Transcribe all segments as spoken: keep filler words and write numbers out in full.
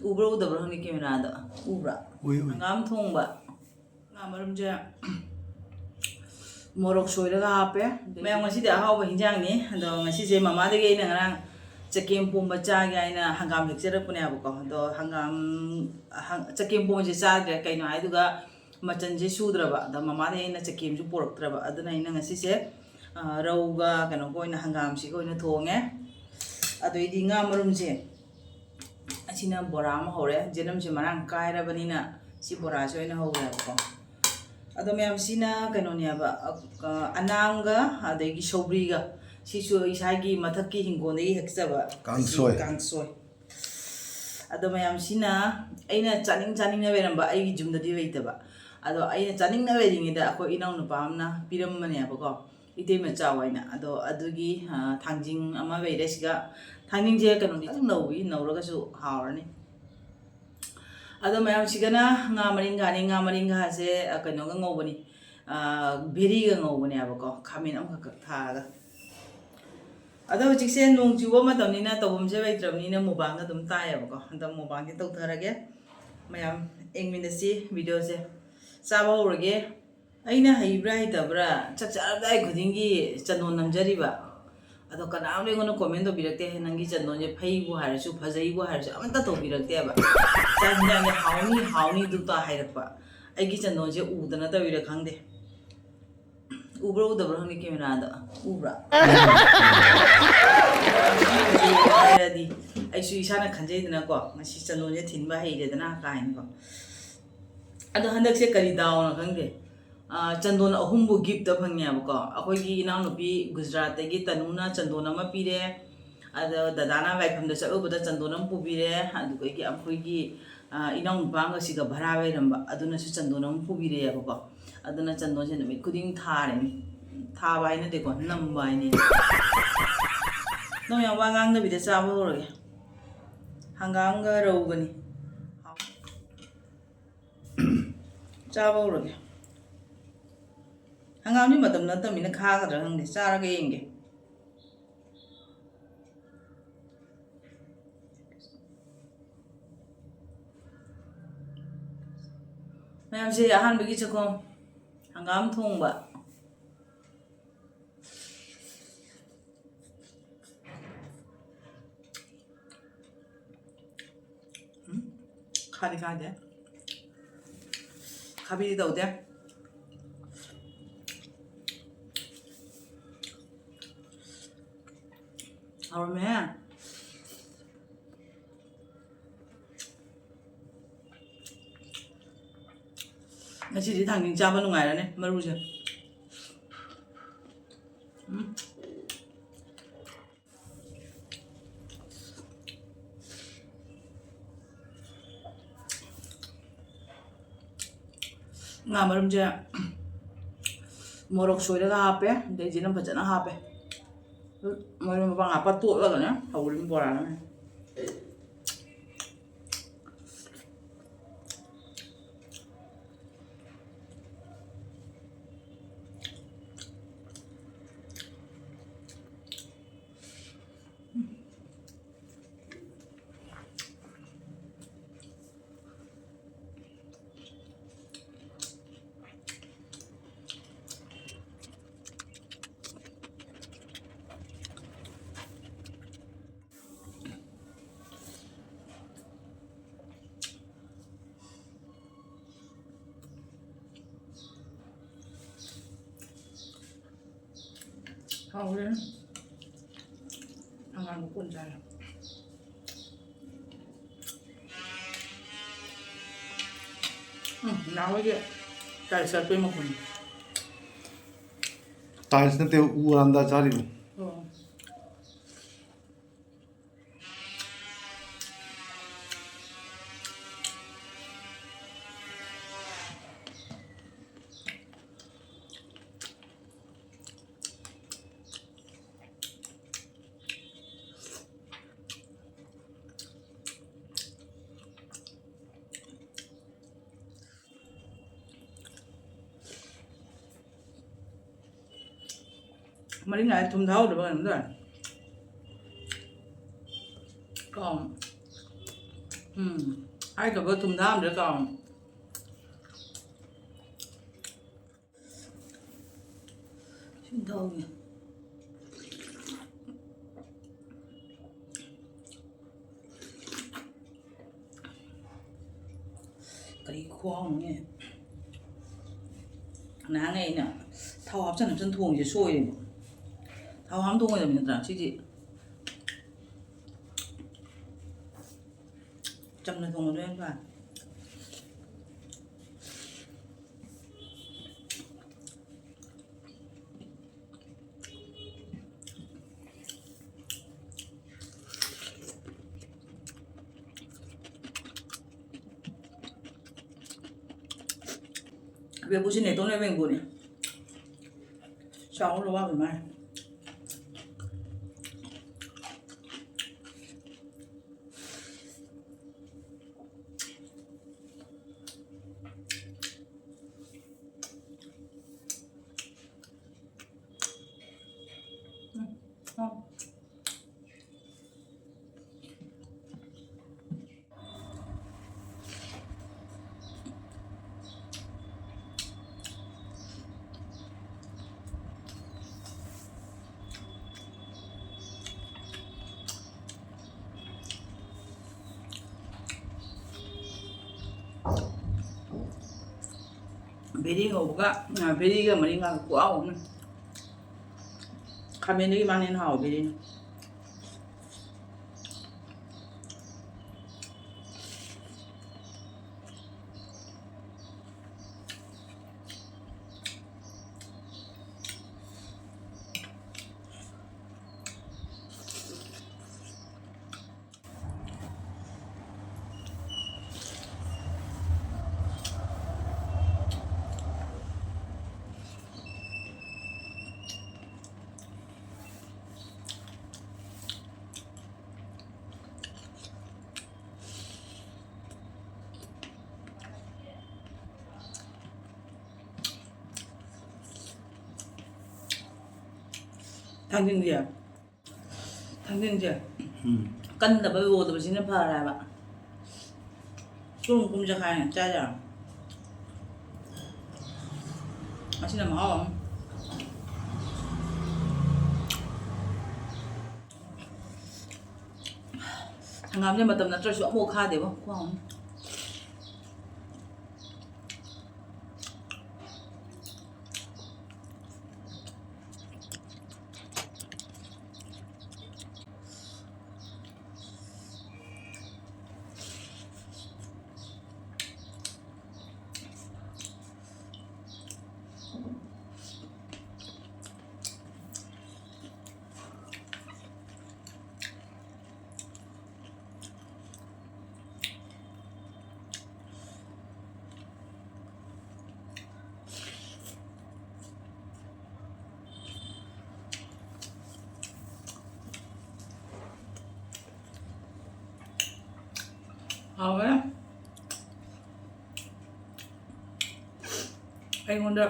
ꯎꯕ꯭ꯔꯥ ꯎꯗꯕ꯭ꯔꯥ ꯈꯪꯗꯦ, ꯀꯦꯃꯦꯔꯥꯗ ꯎꯕ꯭ꯔꯥ? ꯎꯏ, ꯎꯏ꯫ ꯍꯪꯒꯥꯝ ꯊꯣꯡꯕ, ꯉꯥ ꯃꯔꯨꯝꯁꯦ ꯃꯣꯔꯣꯛ ꯁꯣꯏꯔꯒ ꯍꯥꯞꯄꯦ꯫ ꯃꯌꯥꯝ, ꯉꯁꯤꯗꯤ ꯑꯍꯥꯎꯕ ꯍꯤꯟꯖꯥꯡꯅꯤ꯫ ꯑꯗꯣ ꯉꯁꯤꯁꯦ ꯃꯃꯥꯗꯒꯤ ꯑꯩꯅ ꯉꯔꯥꯡ ꯆꯒꯦꯝ ꯄꯣꯝꯕ ꯆꯥꯒꯦ ꯍꯥꯏꯅ ꯍꯪꯒꯥꯝ ꯍꯦꯛꯆꯔꯛꯄꯅꯦꯕꯀꯣ꯫ ꯑꯗꯣ ꯍꯪꯒꯥꯝ, ꯍꯪ-, ꯆꯒꯦꯝ ꯄꯣꯝꯕꯁꯦ ꯆꯥꯗ꯭ꯔꯦ, ꯀꯩꯅꯣ ꯍꯥꯏꯗꯨꯒ ꯃꯆꯜꯁꯦ ꯁꯨꯗ꯭ꯔꯕ꯫ ꯑꯗꯣ ꯃꯃꯥꯗꯒꯤ ꯑꯩꯅ ꯆꯒꯦꯝꯁꯨ ꯄꯣꯔꯛꯇ꯭ꯔꯕ꯫ ꯑꯗꯨꯅ ꯑꯩꯅ ꯉꯁꯤꯁꯦ, ꯑ, ꯔꯧꯒ ꯀꯩꯅꯣꯒ ꯑꯣꯏꯅ, ꯍꯪꯒꯥꯝꯁꯤꯒ ꯑꯣꯏꯅ ꯊꯣꯡꯉꯦ꯫ ꯑꯗꯩꯗꯤ ꯉꯥ ꯃꯔꯨꯝꯁꯦ ꯑꯁꯤꯅ ꯕꯣꯔꯥ ꯑꯃ ꯍꯧꯔꯦ꯫ ꯌꯦꯅꯝꯁꯦ ꯃꯔꯥꯡ ꯀꯥꯏꯔꯕꯅꯤꯅ ꯁꯤ ꯕꯣꯔꯥꯁꯦ ꯑꯣꯏꯅ ꯍꯧꯔꯦꯕꯀꯣ꯫ ꯑꯗꯣ ꯃꯌꯥꯝ, ꯁꯤꯅ ꯀꯩꯅꯣꯅꯦꯕ, ꯑ, ꯑꯅꯥꯝꯒ ꯑꯗꯒꯤ ꯁꯧꯒ꯭ꯔꯤꯒ, ꯁꯤꯁꯨ ꯏꯁꯥꯒꯤ ꯃꯊꯛꯀꯤ ꯍꯤꯡꯒꯣꯜꯗꯒꯤ ꯍꯦꯛꯆꯕ ꯀꯥꯡꯁꯣꯏ꯫ ꯀꯥꯡꯁꯣꯏ꯫ ꯑꯗꯣ ꯃꯌꯥꯝ, ꯁꯤꯅ ꯑꯩꯅ ꯆꯥꯅꯤꯡ ꯆꯥꯅꯤꯡꯅ ꯂꯩꯔꯝꯕ, ꯑꯩꯒꯤ ꯌꯨꯝꯗꯗꯤ ꯂꯩꯇꯕ, ꯑꯗꯣ ꯑꯩꯅ ꯆꯥꯅꯤꯡꯅ ꯂꯩꯔꯤꯉꯩꯗ ꯑꯩꯈꯣꯏ ꯏꯅꯥꯎꯅꯨꯄꯥ ꯑꯃꯅ ꯄꯤꯔꯝꯕꯅꯦꯕꯀꯣ, ꯏꯇꯩꯃ ꯆꯥꯎ ꯍꯥꯏꯅ꯫ ꯑꯗꯣ ꯑꯗꯨꯒꯤ, ꯑ, ꯊꯥꯡꯖꯤꯡ ꯑꯃ ꯂꯩꯔꯦ꯫ ꯁꯤꯒ ꯊꯥꯡꯖꯤꯡꯁꯦ ꯀꯩꯅꯣꯗꯤ ꯈꯤꯇꯪ ꯅꯧꯏ, ꯅꯧꯔꯒꯁꯨ ꯍꯥꯎꯔꯅꯤ꯫ ꯑꯗꯣ ꯃꯌꯥꯝꯁꯤꯒꯅ ꯉꯥ ꯃꯔꯤꯡꯒꯥꯅꯤ꯫ ꯉꯥ ꯃꯔꯤꯡꯒꯥꯁꯦ, ꯑ, ꯀꯩꯅꯣꯒ ꯉꯧꯕꯅꯤ, ꯑ, ꯚꯦꯔꯤꯒ ꯉꯧꯕꯅꯦꯕꯀꯣ, ꯈꯥꯃꯦꯟ ꯑꯃꯈꯛ ꯊꯥꯛꯑꯒ꯫ ꯑꯗꯣ ꯍꯧꯖꯤꯛꯁꯦ ꯅꯣꯡ ꯆꯨꯕ ꯃꯇꯝꯅꯤꯅ ꯇꯧꯐꯝꯁꯦ ꯂꯩꯇ꯭ꯔꯕꯅꯤꯅ ꯃꯨꯛꯕꯥꯡ ꯑꯗꯨꯝ ꯇꯥꯏꯌꯦꯕꯀꯣ꯫ ꯍꯟꯗꯛ ꯃꯨꯛꯕꯥꯡꯁꯦ ꯇꯧꯊꯔꯒꯦ꯫ ꯃꯌꯥꯝ ꯌꯦꯡꯃꯤꯟꯅꯁꯤ ꯚꯤꯗꯤꯑꯣꯁꯦ꯫ ꯆꯥꯕ ꯍꯧꯔꯒꯦ꯫ ꯑꯩꯅ ꯍꯩꯕ꯭ꯔꯥ ꯍꯩꯇꯕ꯭ꯔꯥ ꯆꯥꯛ ꯆꯥꯔꯝꯗꯥꯏ ꯈꯨꯗꯤꯡꯒꯤ ꯆꯟꯗꯣꯟ ꯅꯝꯖꯔꯤꯕ꯫ ꯑꯗꯣ ꯀꯅꯥꯝꯇ ꯑꯩꯉꯣꯟꯗ ꯀꯣꯃꯦꯟ ꯇꯧꯕꯤꯔꯛꯇꯦ, "ꯅꯪꯒꯤ ꯆꯟꯗꯣꯟꯁꯦ ꯐꯩꯕꯨ ꯍꯥꯏꯔꯁꯨ, ꯐꯖꯩꯕꯨ ꯍꯥꯏꯔꯁꯨ", ꯑꯃꯠꯇ ꯇꯧꯕꯤꯔꯛꯇꯦꯕ꯫ ꯆꯥꯛ ꯍꯤꯟꯖꯥꯡꯁꯦ ꯍꯥꯎꯅꯤ, ꯍꯥꯎꯅꯤ ꯑꯗꯨꯇ ꯍꯥꯏꯔꯛꯄ꯫ ꯑꯩꯒꯤ ꯆꯟꯗꯣꯟꯁꯦ ꯎꯗꯅ ꯇꯧꯔꯤꯔꯥ ꯈꯪꯗꯦ꯫ ꯎꯕ꯭ꯔꯥ ꯎꯗꯕ꯭ꯔꯥ ꯈꯪꯗꯦ, ꯀꯦꯃꯦꯔꯥꯗ ꯎꯕ꯭ꯔꯥ? ꯍꯥꯏꯔꯗꯤ ꯑꯩꯁꯨ ꯏꯁꯥꯅ ꯈꯟꯖꯩꯗꯅꯀꯣ, ꯉꯁꯤ ꯆꯟꯗꯣꯟꯁꯦ ꯊꯤꯟꯕ ꯍꯩꯔꯦꯗꯅ ꯀꯥꯏꯅꯀꯣ꯫ ꯑꯗꯣ ꯍꯟꯗꯛꯁꯦ ꯀꯔꯤ ꯗꯥꯎꯅꯣ ꯈꯪꯗꯦ, ꯑꯥ, ꯆꯟꯗꯣꯟ ꯑꯍꯨꯝꯕꯨ ꯒꯤꯐꯇ ꯐꯪꯉꯦꯕꯀꯣ꯫ ꯑꯩꯈꯣꯏꯒꯤ ꯏꯅꯥꯎꯅꯨꯄꯤ ꯒꯨꯖꯔꯥꯠꯇꯒꯤ ꯇꯅꯨꯅ ꯆꯟꯗꯣꯟ ꯑꯃ ꯄꯤꯔꯦ, ꯑꯗꯣ ꯗꯗꯥꯅ ꯂꯥꯏꯐꯝꯗ ꯆꯠꯂꯨꯕꯗ ꯆꯟꯗꯣꯟ ꯑꯃ ꯄꯨꯕꯤꯔꯦ, ꯑꯗꯨꯗꯒꯤ ꯑꯩꯈꯣꯏꯒꯤ, ꯑꯥ, ꯏꯅꯥꯎꯅꯨꯄꯥ ꯑꯃꯒ ꯁꯤꯒ ꯚꯔꯥ ꯂꯩꯔꯝꯕ, ꯑꯗꯨꯅꯁꯨ ꯆꯟꯗꯣꯟ ꯑꯃ ꯄꯨꯕꯤꯔꯛꯑꯦꯕꯀꯣ꯫ ꯑꯗꯨꯅ ꯆꯟꯗꯣꯟꯁꯦ ꯅꯨꯃꯤꯠ ꯈꯨꯗꯤꯡ ꯊꯥꯔꯤꯅꯤ꯫ ꯊꯥꯕ ꯍꯥꯏꯅꯗꯦꯀꯣ, ꯅꯝꯕ ꯍꯥꯏꯅꯦ꯫ ꯅꯪ ꯌꯥꯝ ꯋꯥ ꯉꯥꯡꯗꯕꯤꯗ ꯆꯥꯕ ꯍꯧꯔꯒꯦ꯫ ꯍꯪꯒꯥꯝꯒ ꯔꯧꯒꯅꯤ꯫ ꯆꯥꯕ ꯍꯧꯔꯒꯦ꯫ ꯍꯪꯒꯥꯝꯗꯤ ꯃꯇꯝ ꯅꯠꯇꯕꯅꯤꯅ ꯈꯥꯒꯗ꯭ꯔꯥ ꯈꯪꯗꯦ꯫ ꯆꯥꯔꯒ ꯌꯦꯡꯒꯦ꯫ ꯃꯌꯥꯝꯁꯦ ꯑꯍꯥꯟꯕꯒꯤ ꯆꯥꯛꯈꯨꯝ ꯍꯪꯒꯥꯝ ꯊꯣꯡꯕ꯫ ꯎꯝ, ꯈꯥꯗꯤ ꯈꯥꯗꯦ꯫ ꯈꯥꯕꯤꯗꯤ ꯇꯧꯗꯦ꯫ ꯍꯥꯎꯔꯝꯃꯦꯍꯦ꯫ ꯉꯁꯤꯗꯤ ꯊꯥꯡꯖꯤꯡ ꯆꯥꯕ ꯅꯨꯡꯉꯥꯏꯔꯅꯤ ꯃꯔꯨꯁꯦ꯫ ꯎꯝ꯫ ꯉꯥ ꯃꯔꯨꯝꯁꯦ ꯃꯣꯔꯣꯛ ꯁꯣꯏꯔꯒ ꯍꯥꯞꯄꯦ, ꯑꯗꯩ ꯖꯤꯔꯝ ꯐꯖꯅ ꯍꯥꯞꯄꯦ꯫ ꯃꯔꯣꯏ ꯃꯄꯥꯡ ꯍꯥꯞꯄ ꯇꯣꯠꯂꯒꯅꯦ ꯍꯧꯔꯤꯕ ꯕꯣꯔꯥꯅꯦ꯫ ꯍꯥꯎꯔꯦ꯫ ꯍꯪꯒꯥꯝ ꯃꯀꯨ ꯆꯥꯔꯦ꯫ ꯎꯝ, ꯅꯍꯥꯟꯋꯥꯏꯒꯤ ꯇꯥꯏꯜꯁ ꯆꯠꯄꯩ ꯃꯈꯣꯟꯅꯤ꯫ ꯇꯥꯏꯜꯁ ꯅꯠꯇꯦ, ꯎ ꯋꯥꯔꯥꯟꯗ ꯆꯥꯔꯤꯕ꯫ ꯑꯣ꯫ ꯃꯔꯤ ꯉꯥꯏ ꯊꯨꯝ ꯊꯥꯛꯍꯧꯗꯕ ꯀꯩꯅꯣꯝ ꯇꯧꯔꯦ꯫ ꯀꯥꯎ-, ꯎꯝ, ꯍꯥꯏꯗꯕ ꯊꯨꯝ ꯊꯥꯛꯑꯝꯗ꯭ꯔꯦ ꯀꯥꯎ꯫ ꯊꯣꯡꯉꯦ꯫ ꯀꯔꯤ ꯈꯨꯍꯥꯎꯅꯣꯅꯦ꯫ ꯅꯍꯥꯟꯉꯩ ꯑꯩꯅ ꯊꯥꯎ ꯍꯥꯞꯆꯟ ꯍꯥꯞꯆꯟ ꯊꯣꯡꯉꯤꯁꯦ ꯁꯣꯏꯔꯦꯕ꯫ ꯊꯥꯎ ꯍꯥꯞ ꯊꯣꯡꯉꯣꯏꯗꯕꯅꯤ ꯅꯠꯇ꯭ꯔꯥ? ꯁꯤꯗꯤ ꯆꯝꯅ ꯊꯣꯡꯕꯗꯣ ꯌꯥꯝ ꯐꯔꯦ꯫ Bembushi ne tone bembu ne. Sao lo wa mai. ꯕꯦꯔꯤ ꯉꯧꯕꯒ, ꯉꯥ, ꯕꯦꯔꯤꯒ ꯃꯔꯤ ꯉꯥꯒ ꯈꯨꯍꯥꯎ ꯑꯃ꯫ ꯈꯥꯃꯦꯟꯗꯒꯤ ꯃꯥꯅ ꯍꯦꯟꯅ ꯍꯥꯎꯕ ꯕꯦꯔꯤꯅ꯫ ꯊꯥꯡꯖꯤꯡꯁꯦ, ꯊꯥꯡꯖꯤꯡꯁꯦ ꯎꯝ꯫ ꯀꯟꯗꯕ ꯂꯣꯗꯕꯁꯤꯅ ꯐꯔꯦ ꯍꯥꯏꯕ꯫ ꯀꯨꯝ ꯀꯨꯝ ꯆꯈꯥꯏꯅ ꯆꯥ ꯌꯥꯔꯦ꯫ ꯑꯁꯤꯅ ꯃꯍꯥꯎ ꯑꯃ꯫ ꯍꯪꯒꯥꯝꯁꯦ ꯃꯇꯝ ꯅꯠꯇ꯭ꯔꯁꯨ ꯑꯃꯐꯥꯎ ꯈꯥꯗꯦꯕꯣ, ꯈꯨꯍꯥꯎ ꯑꯃ꯫ ꯍꯥꯎꯋꯦ꯫ ꯑꯩꯉꯣꯟꯗ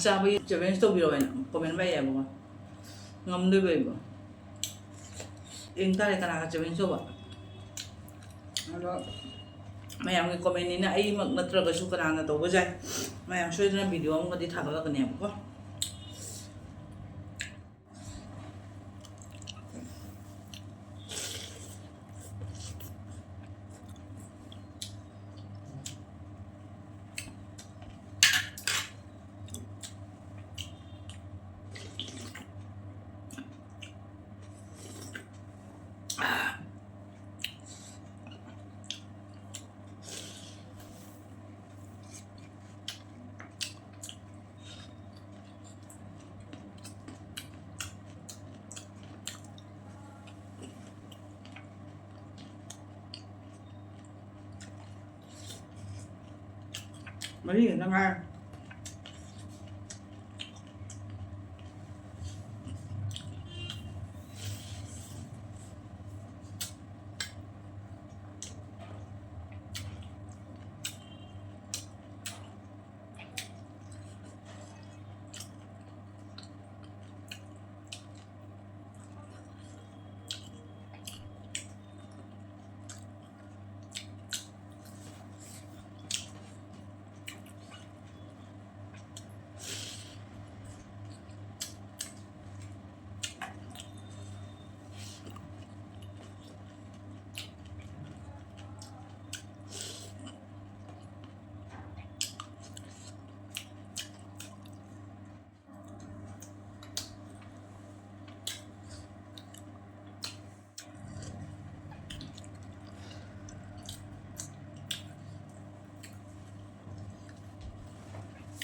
ꯆꯥꯕꯒꯤ ꯆꯦꯂꯦꯟꯖ ꯇꯧꯕꯤꯔꯣ ꯍꯥꯏꯅ ꯀꯣꯃꯦꯟ ꯄꯥꯏꯔꯛꯑꯦꯕꯀꯣ꯫ ꯉꯝꯗꯣꯏꯕ ꯑꯩꯕꯣ? ꯌꯦꯡ ꯇꯥꯔꯦ ꯀꯅꯥꯒ ꯆꯦꯂꯦꯟꯖ ꯇꯧꯕ꯫ ꯑꯗꯣ ꯃꯌꯥꯝꯒꯤ ꯀꯣꯃꯦꯟꯅꯤꯅ ꯑꯩꯃꯛ ꯅꯠꯇ꯭ꯔꯒꯁꯨ ꯀꯅꯥꯅ ꯇꯧꯕ ꯌꯥꯏ꯫ ꯃꯌꯥꯝ ꯁꯣꯏꯗꯅ ꯚꯤꯗꯤꯑꯣ ꯑꯃꯒꯗꯤ ꯊꯥꯒꯠꯂꯛꯀꯅꯦꯕꯀꯣ꯫ ꯃꯔꯤ ꯈꯛꯇ ꯉꯥꯏꯔꯦ꯫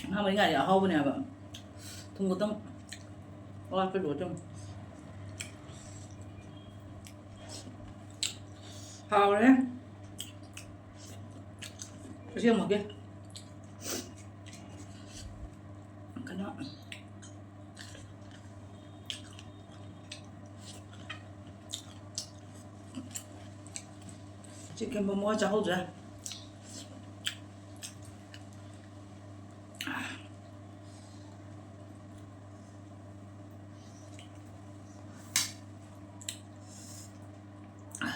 ꯉꯥ ꯃꯔꯤꯡꯒꯥꯗꯤ ꯑꯍꯥꯎꯕꯅꯦ ꯍꯥꯏꯕ꯫ ꯊꯨꯝ ꯈꯛꯇꯪ ꯋꯥꯠꯄꯗꯣ ꯑꯗꯨꯝ ꯍꯥꯎꯔꯦ꯫ ꯑꯁꯦꯡꯕꯒꯤ ꯀꯩꯅꯣ, ꯆꯤꯛꯀꯟ ꯃꯣꯃꯣ ꯆꯥꯍꯧꯗ꯭ꯔꯦ꯫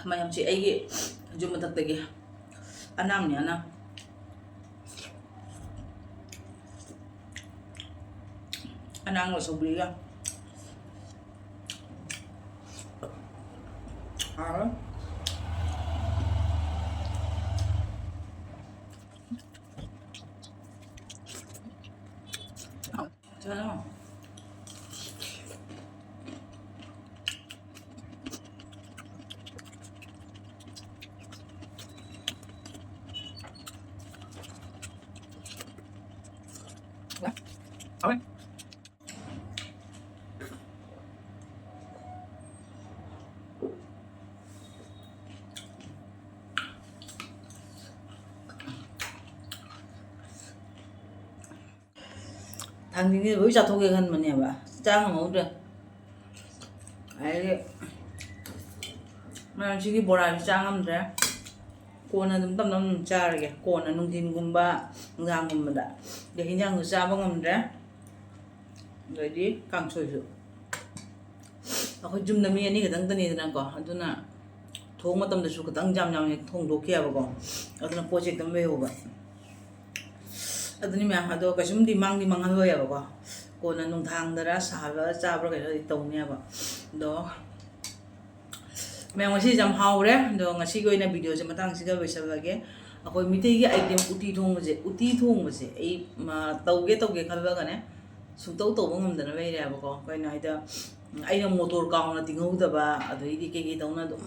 ꯃꯌꯥꯝꯁꯦ ꯑꯩꯒꯤ ꯌꯨꯝ ꯃꯊꯛꯇꯒꯤ ꯑꯅꯥꯝꯅꯦ, ꯑꯅꯥꯝ꯫ ꯑꯅꯥꯝꯒ ꯁꯧꯒ꯭ꯔꯤꯒ꯫ ꯍꯥꯎꯔꯦ꯫ ꯆꯥꯔꯣ꯫ ꯍꯥꯎꯔꯦ꯫ ꯊꯥꯡꯖꯤꯡꯁꯦ ꯂꯣꯏ ꯆꯥꯊꯣꯛꯀꯦ ꯈꯟꯕꯅꯦꯕ, ꯆꯥ ꯉꯝꯍꯧꯗ꯭ꯔꯦ꯫ ꯑꯗꯩꯗꯤ ꯃꯌꯥꯝꯁꯤꯒꯤ ꯕꯣꯔꯥꯁꯤ ꯆꯥ ꯉꯝꯗ꯭ꯔꯦ꯫ ꯀꯣꯟꯅ ꯑꯗꯨꯝ ꯇꯞꯅ ꯑꯗꯨꯝ ꯆꯥꯔꯒꯦ꯫ ꯀꯣꯟꯅ ꯅꯨꯡꯊꯤꯟꯒꯨꯝꯕ, ꯅꯨꯡꯗꯥꯡꯒꯨꯝꯕꯗ꯫ ꯑꯗꯩ ꯍꯤꯟꯖꯥꯡꯁꯨ ꯆꯥꯕ ꯉꯝꯗ꯭ꯔꯦ꯫ ꯑꯗꯩꯗꯤ ꯀꯥꯡꯁꯣꯏꯁꯨ꯫ ꯑꯩꯈꯣꯏ ꯌꯨꯝꯗ ꯃꯤ ꯑꯅꯤ ꯈꯛꯇꯪꯗꯅꯤꯗꯅꯀꯣ, ꯑꯗꯨꯅ ꯊꯣꯡ ꯃꯇꯝꯗꯁꯨ ꯈꯤꯇꯪ ꯌꯥꯝ ꯌꯥꯝ ꯍꯦꯛ ꯊꯣꯡꯗꯣꯛꯈꯤꯑꯕꯀꯣ꯫ ꯑꯗꯨꯅ ꯄꯣꯠꯁꯦ ꯈꯤꯇꯪ ꯂꯩꯍꯧꯕ꯫ ꯑꯗꯨꯅꯤ ꯃꯌꯥꯝ, ꯑꯗꯣ ꯀꯩꯁꯨꯝꯗꯤ ꯃꯥꯡꯗꯤ ꯃꯥꯡꯍꯜꯂꯣꯏꯑꯕꯀꯣ꯫ ꯀꯣꯟꯅ ꯅꯨꯡꯗꯥꯡꯗꯔ ꯁꯥꯍꯜꯂꯒ ꯆꯥꯕ꯭ꯔꯥ ꯀꯩꯅꯣꯗꯤ ꯇꯧꯅꯦꯕ꯫ ꯑꯗꯣ ꯃꯌꯥꯝ, ꯉꯁꯤꯁꯦ ꯌꯥꯝ ꯍꯥꯎꯔꯦ꯫ ꯑꯗꯣ ꯉꯁꯤꯒꯤ ꯑꯣꯏꯅ ꯚꯤꯗꯤꯑꯣꯁꯦ ꯃꯇꯥꯡꯁꯤꯒ ꯂꯣꯏꯁꯤꯜꯂꯒꯦ꯫ ꯑꯩꯈꯣꯏ ꯃꯤꯇꯩꯒꯤ ꯑꯥꯏꯇꯦꯝ ꯎꯇꯤ ꯊꯣꯡꯕꯁꯦ, ꯎꯇꯤ ꯊꯣꯡꯕꯁꯦ ꯑꯩ, ꯃ, ꯇꯧꯒꯦ ꯇꯧꯒꯦ ꯈꯜꯂꯒꯅꯦ, ꯁꯨꯡꯇꯧ ꯇꯧꯕ ꯉꯝꯗꯅ ꯂꯩꯔꯦꯕꯀꯣ꯫ ꯀꯩꯅꯣ ꯍꯥꯏꯗ, ꯑꯩꯅ ꯃꯣꯇꯣꯔ ꯀꯥꯎꯅ ꯇꯤꯡꯍꯧꯗꯕ, ꯑꯗꯩꯗꯤ ꯀꯩꯀꯩ ꯇꯧꯅ ꯑꯗꯨꯝ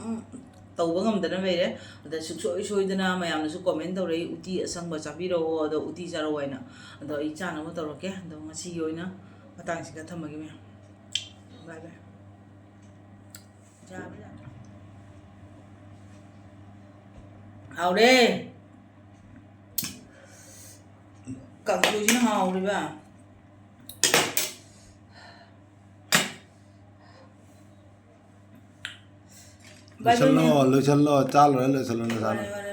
ꯇꯧꯕ ꯉꯝꯗꯅ ꯂꯩꯔꯦ꯫ ꯑꯗ ꯁꯨꯡꯁꯣꯏ ꯁꯣꯏꯗꯅ ꯃꯌꯥꯝꯅꯁꯨ comment ꯇꯧꯔꯛꯏ, "ꯎꯇꯤ ꯑꯁꯪꯕ ꯆꯥꯕꯤꯔꯛꯑꯣ, ꯑꯗꯣ ꯎꯇꯤ ꯆꯥꯔꯛꯑꯣ" ꯍꯥꯏꯅ꯫ ꯑꯗꯣ ꯑꯩ ꯆꯥꯅꯕ ꯇꯧꯔꯛꯀꯦ꯫ ꯑꯗꯣ ꯉꯁꯤꯒꯤ ꯑꯣꯏꯅ ꯃꯇꯥꯡꯁꯤꯗ ꯊꯝꯃꯒꯦ ꯃꯌꯥꯝ꯫ Bye bye꯫ ꯌꯥꯕ ꯌꯥꯕ꯫ ꯍꯥꯎꯔꯦ꯫ ꯀꯥꯡꯁꯣꯏꯁꯤꯅ ꯍꯥꯎꯔꯤꯕ꯫ Bye bye ꯂꯣꯏꯁꯜꯂꯣ, ꯃꯌꯥꯝ꯫ ꯂꯣꯏꯁꯜꯂꯣ, ꯆꯥ ꯂꯣꯏꯔ ꯂꯣꯏꯁꯜꯂꯣ ꯅꯁꯥꯅ꯫ ꯍꯣꯏ, ꯍꯣꯏ꯫